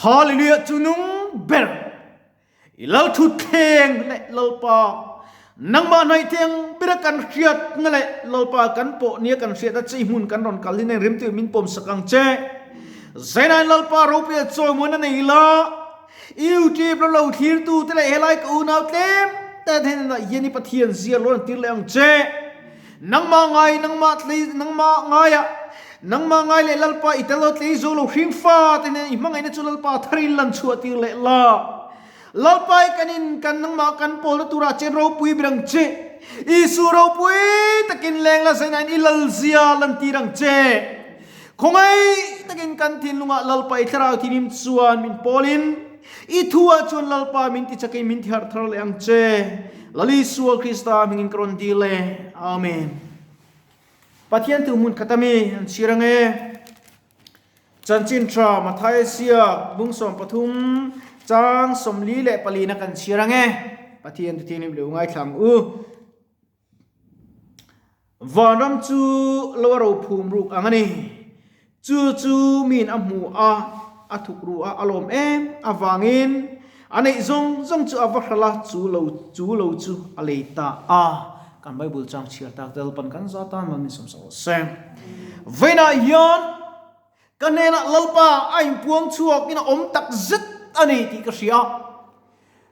Hallelujah chu nung ber i lal thutthleng leh Lalpa nangmah hnaih theng bera kan hriatna leh Lalpa kan pawh nia kan hriatna che i hmun kan rawn kal hi neng rimtu min pawm sak ang che. Zainain Lalpa ropuia chawimuan a nei la, YouTube lo lo thlirtu te leh helai ka unau tlem te hnenah hian i Pathian zia lo rawn tir leh ang che. Nangmah ngai, nangmah tlei, nangmah ngaia, nangmah ngai leh Lalpa i tel lo tlei zo lo hring fa te nen i hmangaihna chu Lalpa tharin lan chhuah tir leh la. Lalpa i kan in kan nangmah kan pawlna turah chen ropui ber ang che. Isu ropui takin leng la zainain i lal zia lan tir ang che. Khawngaih takin kan thinlungah Lalpa i thlarau thinim chuan min pawlin i thuah chuan Lalpa min tichakin min tiharh thar leh ang che. Lal Isua Krista hmingin ka rawn dil e. Amen. Pathian thu hmun khat ami an chhir ang e. Chanchin tha Mathaia ziak bung 13 chang 44 na kan chhir ang e. Pathian thu thianghlim leh u ngaithla ang u. Vanram chu lo a ro phum ruk ang a ni. Chu chu miin a hmu a, a thuk ru a, a lawm em avangin a neih zawng zawng chu a va hral a, chu lo chu lo chu a lei ta a. Kan Bible chang chhiar tak tel pan kan za tan man min sawm sak se. Vawiinah hian ka hnenah Lalpa a inpuang chhuak in a awm tak zet a ni tih ka hria.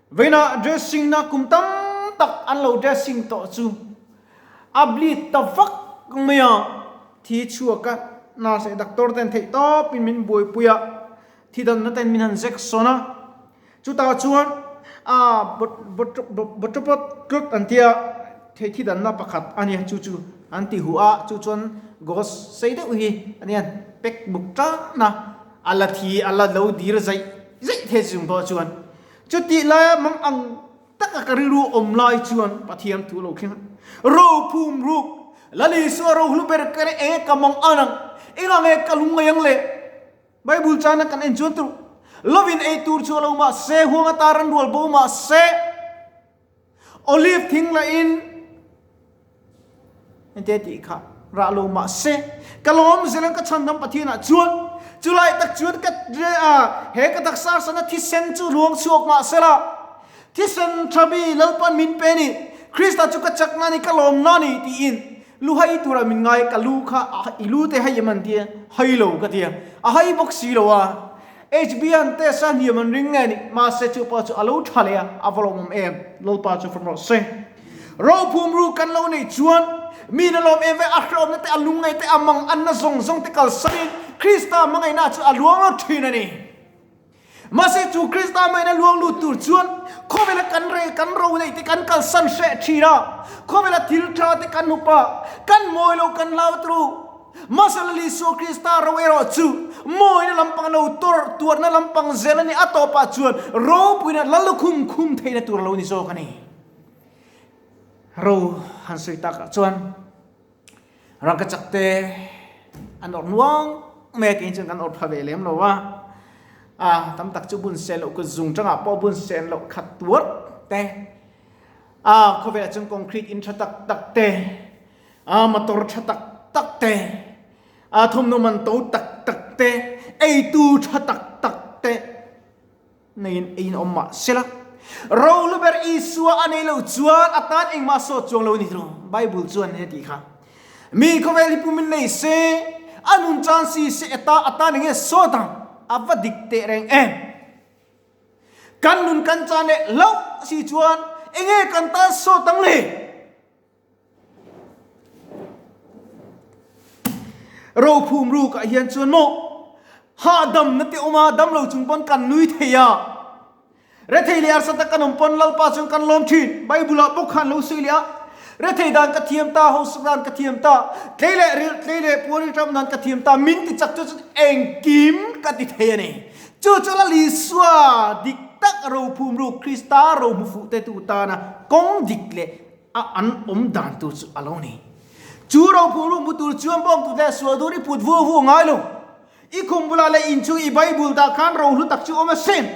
Veina dressing na kum tam tak an lo dressing tawh chu a bleed ta vak mai a, thi chhuak a, nurse leh doctor ten theih tawp in min buaipui a, thi danna ten min han jection a, chutah chuan a botropot clot an tia thi danna pakhat a nia chu chu an ti huh a, chu chuan gauze sei deuh hi a nia pack buk tan a, a la thi a la lo dir zaih zaih thei chung pawh chuan Chutih laia mang ang taka ka rilru awm lai chuan Pathian thu lo thleng a, Rophum ruk, Lal Isua rohlu ber ka ri enge ka mang an ang, enga nge ka lung ngai ang le? Bible chana kan en chuan tur, Lovin ei tur chu a lo mah se, huang ata ran rual bo mah se, Olive thing la in Hente tih kha rah lo mah se, ka lawm zel ang ka chhandam Pathianah chuan chulai tak chuan ka he ka taksa sana thisen chu ruang chhuak mah sela, thisen tha mi Lalpan min pe ni, Krista chu ka chakna ni ka lawmna ni tiin lu hai tura min ngai ka lu kha i lu te hai em an tia, hai lo ka tia, a hai bawk si lo a. HB an test a hniam an ring nge ni, mahse chu pa chu a lo tha leh a, a va lawmawm em, Lalpa chu fam rawh se. Rophum ru kan lo neih chuan mi na lawm em ve, a hrehawmna te, a lungngaih te, a mang anna zawng zawng te kalsanin Krista hmangaihna chu a luang lo thin a ni. Mahse chu Krista hmangaihna luang lut tur chuan khawvela kan re kan ro neih te kan kalsan hreh thin a, khawvela thil tha te kan hup a, kan mawi lo kan hlau tru. Masala Isua Krista ro erawh chu mawina lampang lo tawrh tuarna lampang zel a ni. A tawpah chuan ropuina lal lukhum khum theihna tur a lo ni zawk a ni. Ro han sawi takah chuan rangkachak te an awrh nuang mai a, kei chuan kan awrh pha ve lem lo a. A tam tak chu bun sen loh kut zung tangah pawh bun sen loh khat tuar te, a khawvelah chuan concrete in tha tak tak te, A motor tha tak tak te, a thawmhnaw man to tak tak te, eitu tha tak tak te neiin eiin awm mah sela. Rohlu ber Isua a nei lo chuan a tan engmah sawt chuang lo a ni tawh. Bible chuan he tih kha. Mi khawvel hi pumin nei se, a nun chan si se eta a tan enge sawt ang? A va dik teh reng em? Kan nun kan chan leh hlauh si chuan enge kan tan sawt ang le? Rophum rukah hian chuan maw hahdamna te awm a, damlo chung pawn kan nui thei a. Rethei leh arsa tak kan awm pawn Lalpa chuan kan lawm thin. Bible-ah bawk khan lo sawi leh a, Rethei dan ka thiam ta, hausak dan ka thiam ta, tlei leh ril, tlei leh puan rilṭam dan ka thiam ta, min ti chak chu chuan engkim ka ti thei a ni. Chu chu Lal Isua dik tak rophum ruk Krista ro hmu fuh te tu tana kawng dik leh a an awm dan tur chu a lo ni. Chu rophu ru hmu tur chuan bawk tute sual dur i put vu vu ngai lo. I khum bulah leh in chu i Bible dah khan rohlu tak chu awm a sin.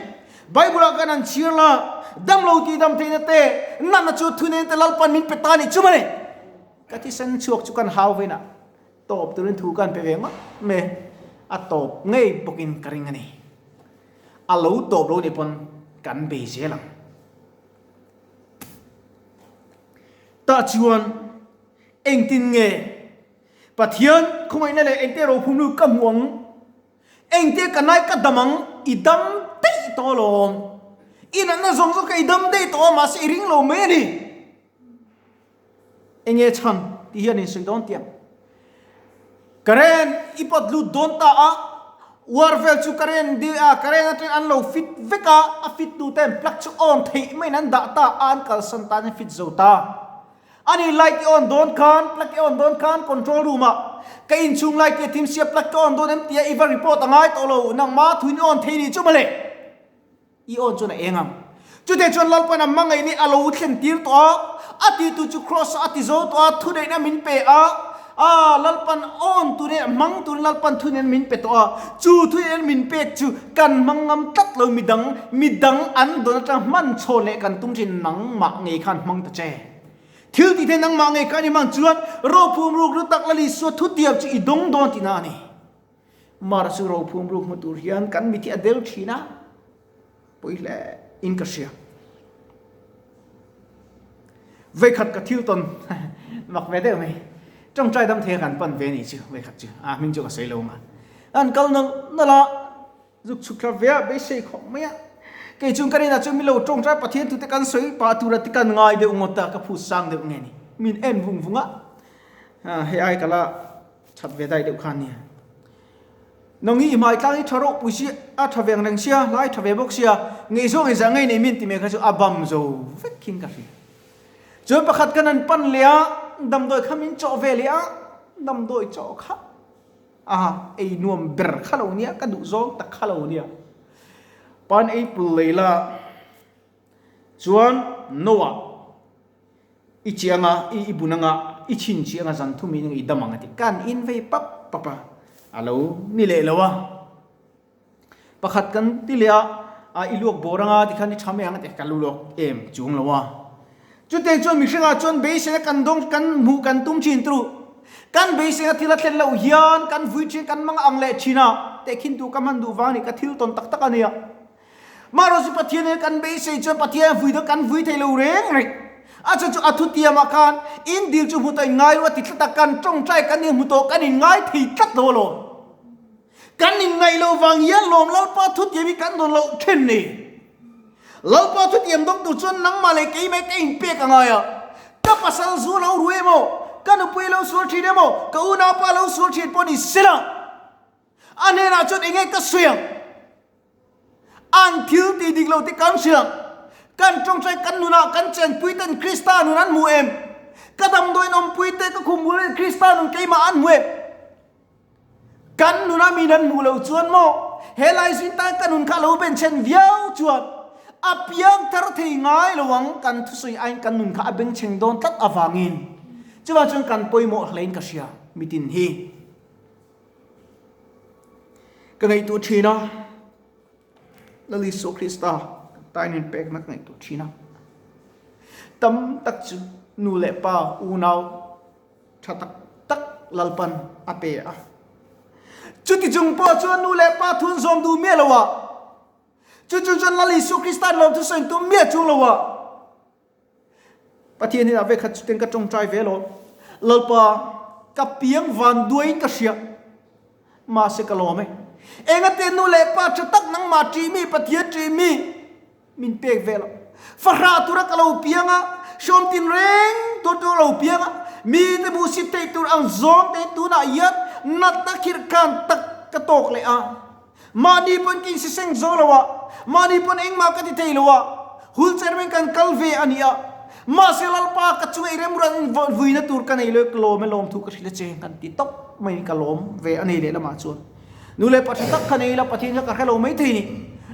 Bible ah khan an chhir la, dam lo tih dam theihna te, natna chu thu nen te Lalpan min pe ta nih chu mawle. Ka thisen chhuak chu kan hau vein ah tawp turin thu kan pe ve ngawt mai. A tawp ngei bawkin ka ring a ni. A lo tawp lo nih pawn kan bei zel ang. Tah chuan engtin nge Pathian khawngaihna leh engte rophum lu ka hmu ang? Engte ka nai ka dam ang? I dam daih tawh alawm. I natna zawng zawng kha i dam daih tawh a, mahse i ring lo mai a ni. Enge chhan tih hian insawi dawn tiang. Current i pawt lut dawn ta a, wire vel chu current di a, current atangin an lo fit vek a, a fit tu ten plug chu on theih maiin an dah ta a, an kalsan tan an fit zo ta. Ani light i on dawn khan, plug i on dawn khan control room ah ka inchhung light hi a thim sia plug ka on dawn em tia i va report a ngai tawh lo, nangmah thuin i on thei ni chu mawle. I awn chuan a eng ang. Chuteh chuan Lalpa'n a hmangaih ni a lo thlen tir tawh a, a ti tu chu Kraws ah a ti zo tawh a, thuneihna min pe a, a Lalpa'n awn turin a hmang turin Lalpa'n thuneihna min pe tawh a, chu thuneihna min pek chu kan hmang ngam tlat lo midang, midang an dawn atang hman chhawn leh kan tum thin nangmah ngei khan hmang ta che. Thil tih theih nangmah ngei khan i hmang chuan rophum ruk lu tak Lal Isua thutiam chu i dawng dawn tihna a ni. Mara chu rophum ruk hmu tur hian kan mithi a del thin a, pawi hle in ka hria. Veikhat ka thil tawn mak ve deuh mai. Tawngtai dam thei a kan pan ve ni chu veikhat chu a hming chu ka sawi lo ang a. An kal nawlh nawlh a, zuk chhuk thla ve a beisei khawp mai a. Kei chung ka rinah chuan milo tawngtai Pathian tute kan sawi pah tura ti kan ngai deuh ngawt a, ka phut sang deuh nge ni. Min en vung vung a, hei ai ka la That ve daih deuh kha ania. Nang hi i hmai tlang hi tha ropui si a tha ve ang reng sia, hlai tha ve bawk sia, ngaihzawng in zah ngei nei min ti mai kha chu a bam zo vek khin ka hria. Chuan pakhat khan an pan leh a, damdawi kha min chawh ve leh a, damdawi chawh kha a ei nuam ber kha lo nia, ka duh zawng tak kha lo nia. Pan ei pul lei la chuan Noah I chiang a, i bun anga, i chhin chiang a zan thum in i dam ang a ti. Kan in vei pap pap a, a lo ni leh lo a. Pakhat kan ti leh a, a i luak bawr anga tikhan i tha mai ang a ti, ka lu luak em chung lo a. Chutiang chuan mihringah chuan beiseina kan dawng kan hmuh kan tum thin tru. Kan beiseina thil a thlen loh hian kan vui thin kan mang ang leh thin a, tehkhin tu ka hman duh vang a ni, ka thil tawn tak tak a nia. Mahrawh chu Pathian hi kan beisei chuan Pathian vui deuh kan vui thei lo reng reng. A chu chu a thutiamah khan in dil chu hmu tawh in ngai lo a ti tlat a, kan tawngtai kan inhmu tawh kan inngai thei tlat lo alawm. Kan inngaih loh vang hian lawm Lalpa thutiam hi kan dawn loh then ni. Lalpa thutiam dawng tur chuan nangmah leh keimah ka inpek a ngai a. Ka pasal zu lo ru emaw, ka nupui lo sual thin emaw, ka unaupa lo sual thin pawh ni sela. A hnenah chuan enge ka sawi ang? An thil tih dik lo te kan hria. Kan tawngtai kan nunah kan chenpui ten Krista nun an hmu em? Ka damdawiin awmpui te ka khum bul in Krista nun keimah an hmu em? Kan nunah min an hmuh loh chuan maw he lai zin tan ka nun kha lo benchhen viau chuan a piang thar thei ngai lo ang kan thusawi aiin kan nun kha a bengchheng dawn tlat avangin chuvang chuan kan pawimawh hlein ka hria mitin hi. Ka ngaihtuah thin a, Lal Isua Krista tain inpekna ka ngaihtuah thin a. Tam tak chu nu leh pa unau tha tak tak Lalpan a pe a. Chuti chung pawh chuan nu leh pa thun zawm duh miah lo a, chu chu chuan Lal Isua Krista lawm chu sawi tum miah chung lo a. Pathian hian a vekhat chuten ka tawngtai ve lo. Lalpa, ka piang van duaiin ka hria. Mahse ka lawm e. Engate nu leh pa tha tak nangmah ṭih mi, Pathian ṭih mi min pek ve lo. Fahrah tura ka lo piang a, hrawm tin reng tur tur lo piang a, mite bu sit theih tur ang zawng te tunah hian natna khirh khan tak ka tawk leh a. Mahni pawn ka insiseng zo lo a, mahni pawn engmah ka ti thei lo a, hul chairman kan kal ve a ni a, mahse Lalpa ka chunga i remruat vuina tur ka nei lo, ka lawm e lawm thu ka hrilh a che kan ti tawp mai ka lawm ve a nei leh lamah chuan nu leh pa tha tak ka nei la Pathian kha ka hre lo mai thei ni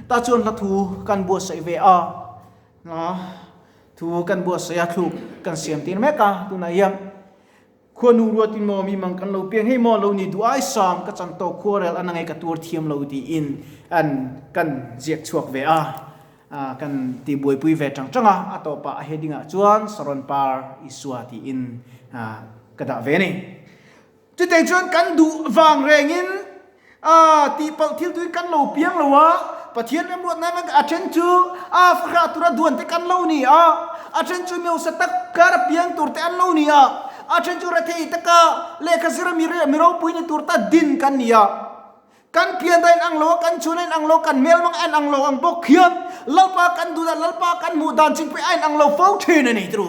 ta chuan hla thu kan buatsaih ve a, thu kan buatsaih a thluk kan siam tir mek a tunah hian. Khuanu ruatin maw mi mang kan lo piang hei maw lo ni duh ai sam ka chan tawk khuarel a na ngei ka tuar thiam lo tiin an kan ziak chhuak ve a, kan ti buaipui ve tang tang a, a tawpah a heading ah chuan Saron Par Isua tiin ka dah ve a ni. Chutei chuan kan duh vang rengin tihpalh thil tuin kan lo piang lo a. Pathian remruatna vek a then chu a fahrah tura duan te kan lo ni a, a then chu miosa tak kar a piang tur te an lo ni a, a then chu rethei taka lehkha zira mi mi ropui ni tur ta din kan ni a. Kan pian da in ang lo a, kan chhun a in ang lo, kan hmelmang a in ang lo ang bawk hian Lalpa kan duh dan, Lalpa kan hmuh dan chin pawh a in ang lo fo thin a ni tru.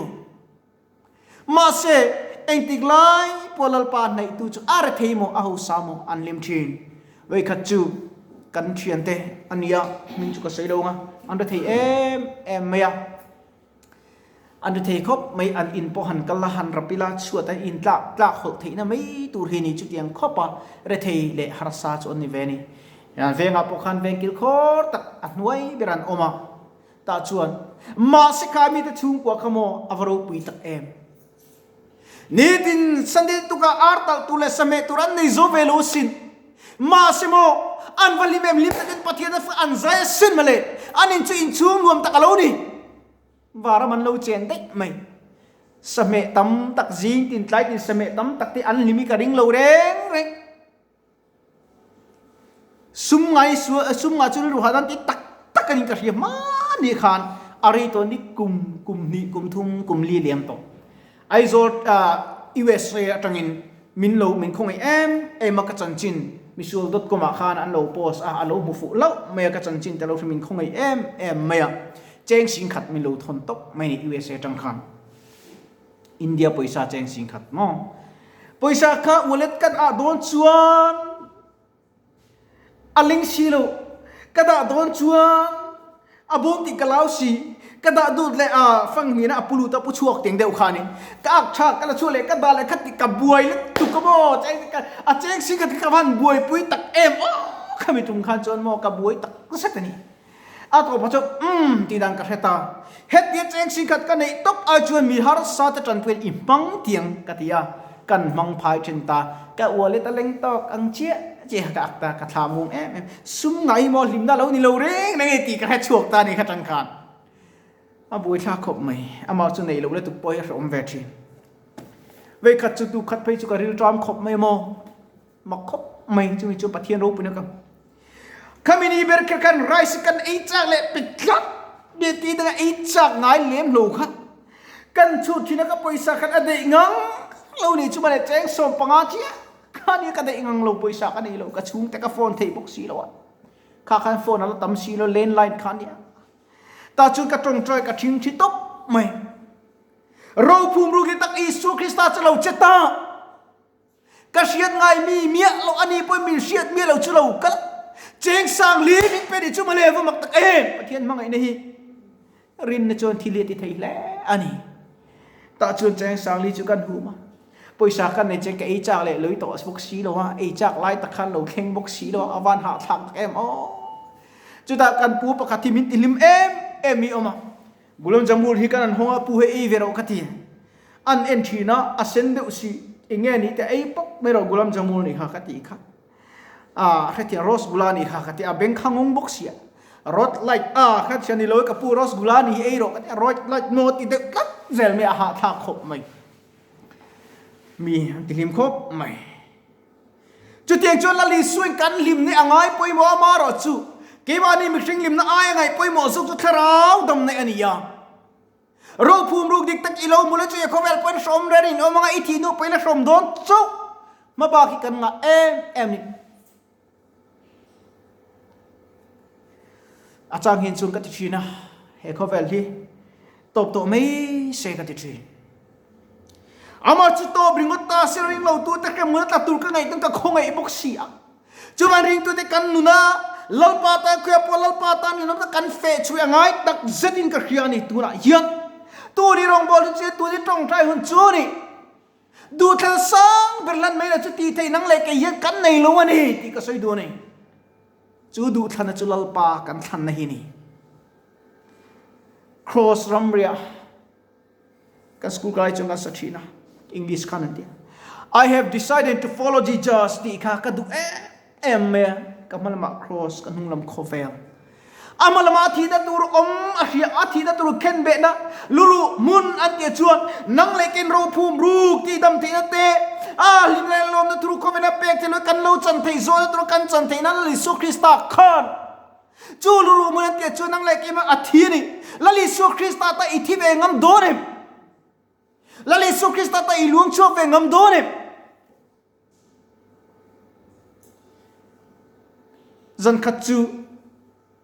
Mahse, engtik lai pawh Lalpa hnaihtu chu a rethei maw, a hausa maw an lim thin. Vawikhat chu kan thiante a nia, hming chu ka sawi lo ang a, an rethei em em mai a. An rethei khawp mai, an in pawh han kal a, han rap ila, chhuat an in tlak tlak hawlh theihna mai tur hi ni chutiang khawp a, rethei leh harsa chu an ni ve a ni. Vengah pawh khan veng kilkhawr tak a hnuai ber an awm a. Tah chuan, Mahse kha mite chhungkua kha maw a va ropui tak em? Nitin Sunday tukah ar talh tur leh sameh tur an nei zo ve lo asin. Mahse maw, an va hlim em hlim takin Pathian a an zai asin mawle. An in chu inchhung nuam tak a lo ni. Varam an lo chen daih mai. Sameh tam tak zing tin tlai tin sameh tam tak te an hlim hi ka ring lo reng reng. Sum ngai sum ngah chu rilru hahdam ti tak tak a ni ka hria hmani khan a rei tawh ni kum kum hnih kum thum kum li liam tawh. Aizawl USA atangin min lo min khawngaih em em a ka chanchin misual dot com ah khan an lo post a a lo hmu fuh hlauh mai a ka chanchin te lo hre min khawngaih em em mai a cheng sing khat min lo thawn tawp mai a ni USA atang khan. India pawisa cheng sing khat maw? Pawisa kha wallet kan ah dawn chuan a ling si lo. Ka dah dawn chuan a bawm tih ka lau si. Ka dah dut leh a fang hmina a pu lut a pu chhuak teng deuh khanin ka ak tha ka la chhuah leh ka dah leh kha tih ka buai lutuk a maw? A cheng sing khat kha ka van buaipui tak em aw khami tum khan chuan maw ka buai tak zet a ni. A tawpah chuan umm tih dan ka hre ta. Hetia cheng singkhat ka neih tawp ai chuan mi harsa te tanpuiin i hmang tiang ka ti a, kan hmang phai thin ta. Ka wallet a leng tawk ang chiah chiah ka ak ta, ka thla mum em em. Sum ngai hi maw hlimna lo ni lo reng reng e tih ka hre chhuak ta ni kha tang khan. A buaithlak khawp mai, amah chu neih loh lutuk pawh hi a hrehawm ve thin. Veikhat chu tu khat phei chu ka rilṭam khawp mai maw. Mak khawp mai chumi chu Pathian ropuina ka Khami ni ber kher khan rice kan ei chak leh pe tlat me ti danga ei chak ngai lem lo kha kan chhut thina ka pawisa khan a deih ngang lo ni chu mane cheng 15 chia kha ni ka deih ngang lo pawisa ka nei lo ka chhung te ka phone thei bawk si lo a kha khan phone ala tam si lo landline kha nia ta chuan ka tawngtai ka thing thi tawp mai rophum ruki tak Isu Krista chu lo che ta Ka hriat ngaimi miah loh a ni pawhin min hriat miah lo chu lo kal cheng sang li min pe ni chu mawle va mak tak em! Pathian hmangaihna hi rinna chuan thil hi a ti thei hle a ni. Tah chuan cheng sang li chu kan hum a, pawisa kan nei cheng ka ei chak leh lui tawh bawk si lo a, ei chak lai tak khan lo thleng bawk si lo a, a van hahthlak tak em aw! Chutah kan pu pakhat hi min ti hlim em em hi a awm a, Gulab Jamun hi kan an hawng a, pu hei ei ve rawh ka ti. An en thin a, a sen deuh si, eng nge ni te ei pawp mai rawh Gulab Jamun nih kha ka ti kha. A hrethiam Rosgula nih kha ka ti a, beng kha ngawng bawk sia. Rod light a kha thian ni lo e ka pu Rosgula nih hi ei rawh ka ti a, rod light maw ti deuh tlat zel mai a hahthlak khawp mai. Mi an ti hlim khawp mai. Chutiang chuan Lal Isuain kan hlimna a ngai pawimawh a, amaherawh chu keimahni mihring hlimna aia ngaih pawimawh zawk chu thlarau dam neih a ni a. Rophum ruk dik tak i lo hmu la chu i khawvel pawhin hrawm reng in awm anga i thih hnu pawhin a hrawm dawn chauh hma bak hi kan ngah em em ni. A chang hian chuan ka ti thin a, he khawvel hi tawp tawh mai se ka ti thin. Amah chu tawp ringawt ta se ring lo tute hremhmun a tla tur ka ngaih dawn ka khawngaih bawk si a. Chuvan ringtute kan nun a, Lalpa tan khuia pawh Lalpa tan rinawm ta kan feh chhui a ngai tak zetin ka hria a ni tunah hian. Tuni rawngbâwl hun chu tuni tawngtai hun chu a ni. Duhthlan sang ber hlan mai lo chu tih theih nang leh kei hian kan nei lo a ni tih ka sawi duh a ni. Chu duhthlanna chu Lalpa kan thlanna hi a ni. Cross ramriah. Kan school kai chuan kan sa thin a, English khan an ti a. I have decided to follow Jesus tih kha ka duh em em mai a, ka hma lamah cross, ka hnung lam khawvel. A hma lamah a thihna tur awm a hria, a thihna tur khenbehna luru hmun an tih chuan nang leh ken rophum ruk tih dam theihna te, a hlim leh lawmna tur khawvela pek theih loh kan lo chan theih zawhna tur kan chan theihna Lal Isua Krista khan. Chu luruh hmun an tih chuan nang leh keimah a thi a ni. Lal Isua Krista ta i thi ve ngam dawn em? Lal Isua Krista ta i luang chhuak ve ngam dawn em? Zan khat chu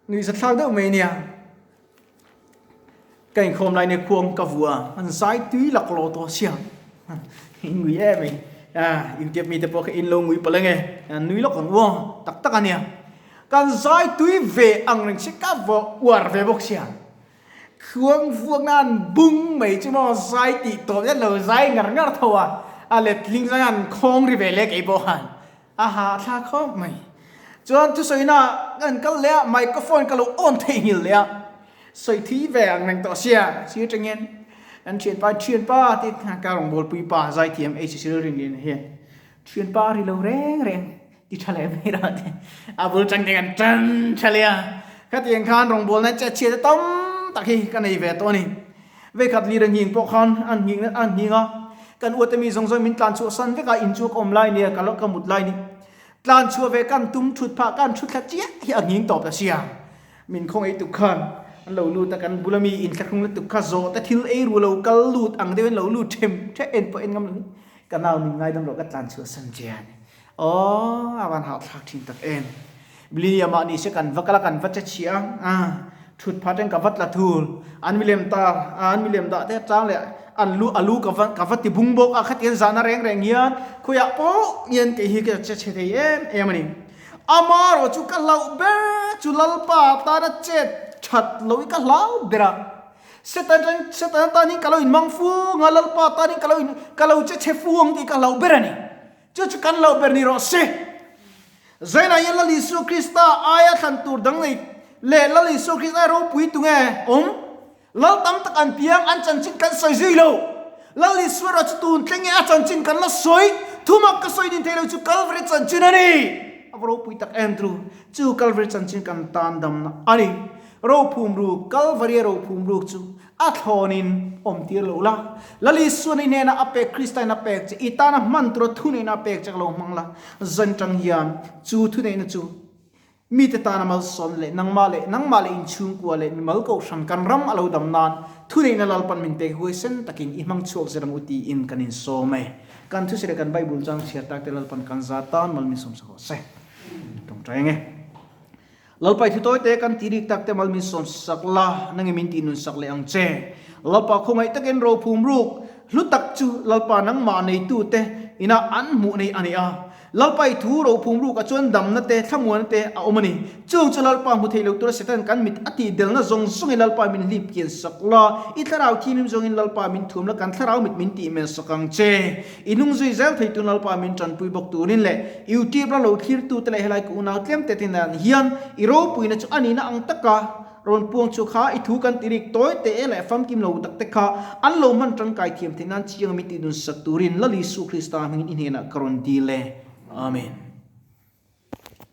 nuihza thlak deuh mai nia. Ka inkhawm lai nia khuang ka vua an zai tui lak lo tawh sia. In ngui em mai. A intiap mite pawh kha in lo ngui palh ange. Nui lawk ang uang tak tak ania. Kan zai tui ve ang reng si ka vaw uar ve bawk sia. Khuang vuak nan bung mai chu maw zai tih tawp zet lo zai ngar ngar tho a. A letling zai an khawng ri ve leh kei pawh khan. A hahthlak khawp mai. Chuan thusawi na kan kal leh a microphone ka lo on theihnghilh leh a. Sawi thui ve ang reng tawh sia sir tangin an thianpa thianpa tih ka rawngbawlpui pa zaithiam HC Rinliana hian thianpa ri lo reng reng ti tha leh mai rawh te a bul tang te kan tan tha leh a khatiang khan rawngbawlna che chhiat te tam tak hi ka nei ve tawh a ni vekhat lir a nghing pawh khan an nghing an nghing a kan uate mi zawng zawng min tlan chhuah san vek a in chu ka awm lai nia ka ka mut lai ni tlan chhuah ve kan tum thut phah kan thu thla chiah hi a nghing tawp ta sia Min khawngaih tuk khan an lo lut a, kan bula mi inthlahrung lutuk kha zawh te thil ei ru lo kal lut ang deuhin lo lut them the en pawh en ngam lo hi ka nau min ngaidam rawh ka tlan chhuah san che a ni. Aww a van hahthlak thin tak em. Blinia mahni se kan va kal a kan va che chhiah a, thut phat in ka va tla thul an milem ta an milem dah te chang leh an lu a lu ka va ka va ti bung bawk a khatiang zahna reng reng hian khawiah pawh hian kei hi ka che chhe thei em em a ni. Amarawh chu ka hlauh ber chu Lalpa tana chet that loh i ka hlau ber a. Setan tan Setana tan hi ka lo inmang fung a, Lalpa tan hi ka lo in ka lo che chhe fung ang tih ka hlauh ber a ni. Chu chu kan hlauh ber ni rawh se. Zainah hian Lal Isua Krista aia thlan tur dang nei leh Lal Isua Krista aia ropui tunge awm? Lal tam tak an piang, an chanchin kan sawi zui lo. Lal Isua erawh chu tun thleng nge a chanchin kan la sawi? Thumak ka sawi nin thei lo chu Kalvari chanchin a ni. A va ropui tak em tru. Chu Kalvari chanchin kan tan damna a ni. Rophum ruk, Kalvari a rophum ruk chu a thlawnin awm tir lo la. Lal Isua ni hnena a pek Krista in a pek che, i tana hman tura thuneihna a pek che ka lo hmang la. Zan tang hian chu thuneihna chu Mite tana malsawm leh nangmah leh nangmah leh inchhungkua leh mimal kohhran kan ram a lo dam nan thuneihna Lalpan min pek huaisen takin i hmang chhuak zel ang u tiin kan insawm e. Kan thusawi leh kan Bible chang chhiar tak te Lalpan kan za tan mal min sawm sak rawh se. Tawngtai ang e. Lalpa i thu tawi te kan ti rik tak te mal min sawm sak la, nange min tih nun sak leh ang che. Lalpa khawngaih takin rophum ruk hlu tak chu Lalpa nangmah neitu te inah an hmuh nei a ni a. Lalpa i thu rophum rukah chuan damna te, thlamuana te a awm a ni. Chung chu Lalpa hmu thei lo tura Satan kan mit a tih delna zawng zawngin Lalpa min hlip kian sak la, i thlarau thianghlim zawngin Lalpa min thuam la, kan thlarau mit min tih men sak ang che. I hnung zui zel thei tun Lalpa min tanpui bawk turin leh YouTube la lo thlirtute leh helai ka unau tlem te te nan hian i ropuina chu a nihna ang taka Rawn puang chu kha i thu kan ti rik tawi teh e leh famkim lo tak te kha an lo hman tangkai thiam theih nan chiang mi tih nun sak turin Lal Isu Krista hmingin i hnenah ka rawn dil e. Amen.